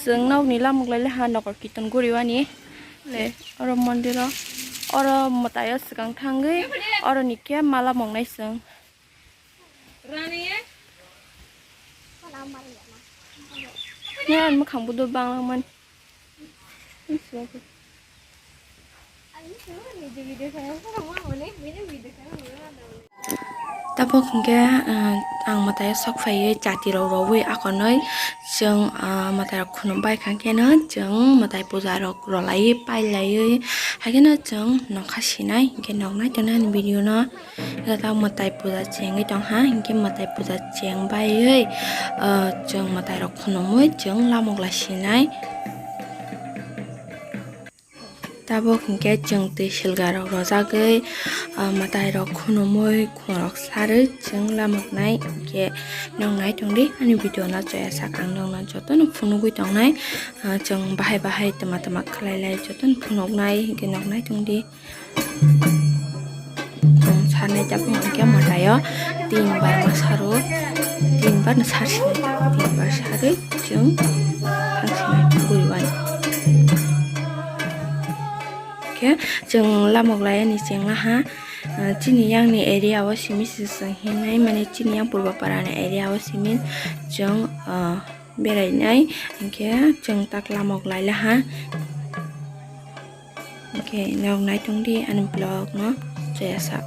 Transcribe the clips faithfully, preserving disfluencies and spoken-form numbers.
Chwng nokni lamuk lai le ha nokol kiton guriwani. Le oro mondiro, oro mwtaio swkang thangwi oro ni khe mala mongnai chwng. Yan mwkhang budo banglang man. Tabok hwnkhe, ah, ang mwtai sok phaiwi chati rok rwui akonwi chwng, ah, mwtai rok khunum bai kha khe no chwng mwtai puja rok rwlaiwi pailaiwi haikhe no chwng nokha sinai hinkhe noknai tongnai ani video no. Tabok mwtai puja chengwi tongkha hinkhe mwtai puja cheng baiwi, ah, chwng mwtai rok khunumwi chwng lamuk lai sinai. Tabok hinkhe chwng twi silga rok rojagwi, ah, mwtai rok khunumwi khorok sarwi chwng lamuknai hinkhe noknai tongdi ani video no chaya sak ang nokno jotono phunugwi tongnai, ah, chwng bahai bahai twma twma khlai lai jotono phunuknai hinkhe noknai tongdi. Chwng sarnai tabuk hinkhe mwtaio tin bar ma saro, tin bar no sar sinai, tin bar sarwi chwng thang sinai guriwani. Khe chwng lamuk lai ani chengla ha, ah, chini yang ni area o simi se chwng hinwi mani chini yang Purba Para ni area o simi chwng, ah, berai nai hinkhe chwng tak lamuk lai la ha. Oke, noknai tongdi ani vlog no chaya sak.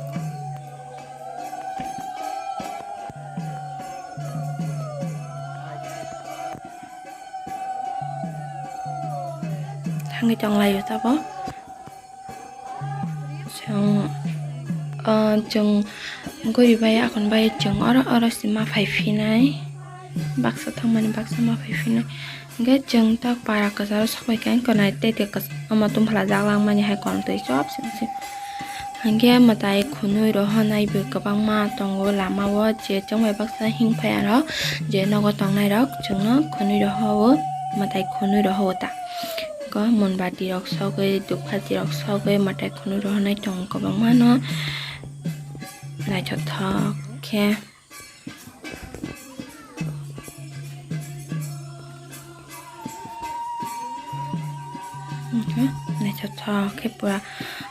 Thangwi tonglaio tabok. Chwng, ah, chwng guri bai akon bai chwng oro oro se ma phai phinai. Baksa thangmani baksa ma phai phinai. Hingke chwng tak para kwcharo sokbai khe konai tei tei kwch-, omo tongphla jak langmani hai kono twi chop sing sing. Hingke mwtai khwnwi rohornai bo kwbangma tongo lama o je chwng bai baksa hing phai aro je nogo tongnai rok chwngno khwnwi roho o mwtai khwnwi roho o ta. Ko monbati rok sogwi dupphati rok sogwi mwtai khwnwi rohornai tongo kwbangma no naithothok khe. Naithothok khe pura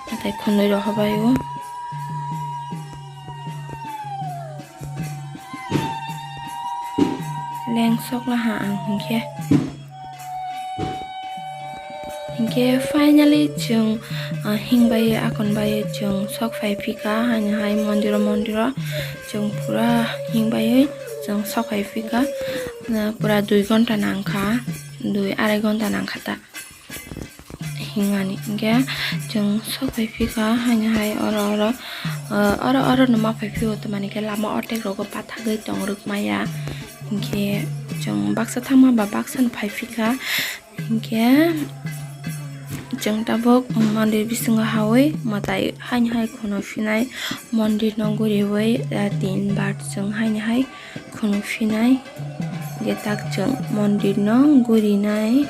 mwtai khwnwi rohobaio. Lengsok laha ang hinkhe. Hinkhe finally chwng, ah, hingbai akon bai chwng sok phai phika haino hai mondiro mondiro chwng pura hingbai chwng sok phai phika, ah, pura dui ghonta nangkha, dui arai ghonta nangkha ta hingmani. Hinkhe chwng sok phai phika haino hai oro oro, ah, oro oro no ma phai phio tamani khe lama ortek rogo pathagwi tong rwk maya. Hinkhe chwng baksa thangma ba baksa no phai phika. Hinkhe chwng tabuk mondir bisingo hawi mwtai haino hai khwno phinai, mondirno guriwi, ah, tin bar chwng haino hai khwno phinai. Hinkhe tak chwng mondirno gurinai.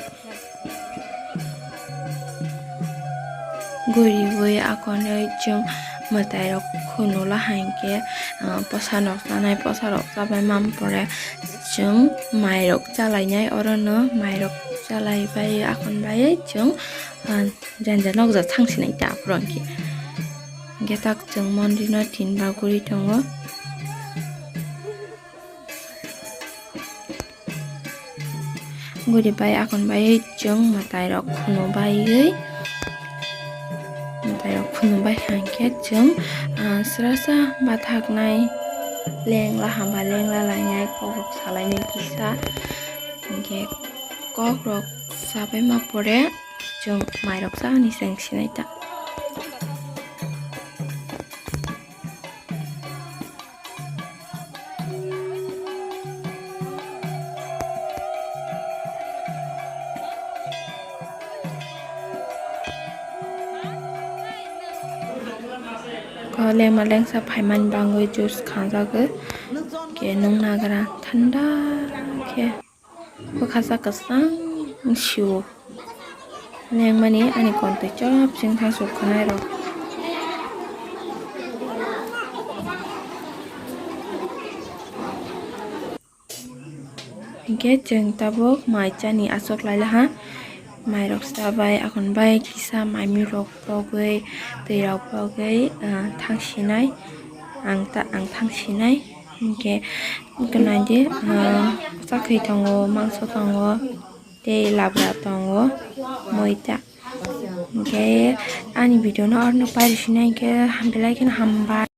Guriwi akonwi chwng mwtairok khwnulo hinkhe, ah, posa nok chanai, posa rok chabai man pore chwng mairok chalainai, orono mairok chalai bai akon bai chwng, ah, janja nokjak thang sinai ta aphuru hinkhe. Hinkhe tak chwng mondirno tin bar guri tongo. Guri bai akon bai chwng mwtai rok khwno baiwi, mwtai rok khwno bai hinkhe chwng, ah, srasa bathaknai lengla hamba lengla lainai kok rok salainai kisa hinkhe kok rok sabai ma pore chwng mai rok chani chwng sinai ta. Ko lengma lengsa phaimani bangwi juice khangjagwi khe nung nagra thanda khe. Bwkha sa kwchang sio. Lengmani ani kontwi chop chwng thang sok khwnai rok. Hinkhe chwng tabuk mai chani aswk lailaha. Mairok chabai, akhon bai kisa maimui rok pogwi, twi rok pogwi, ah, thang sinai. Ang ta, ang thang sinai. Hinkhe, hinkhe naidi, ah, kwchak thwi tongo, mangso tongo, tei labra tongo, moi ta. Hinkhe ani video no orno pairi sinai hinkhe belai kheno hambai.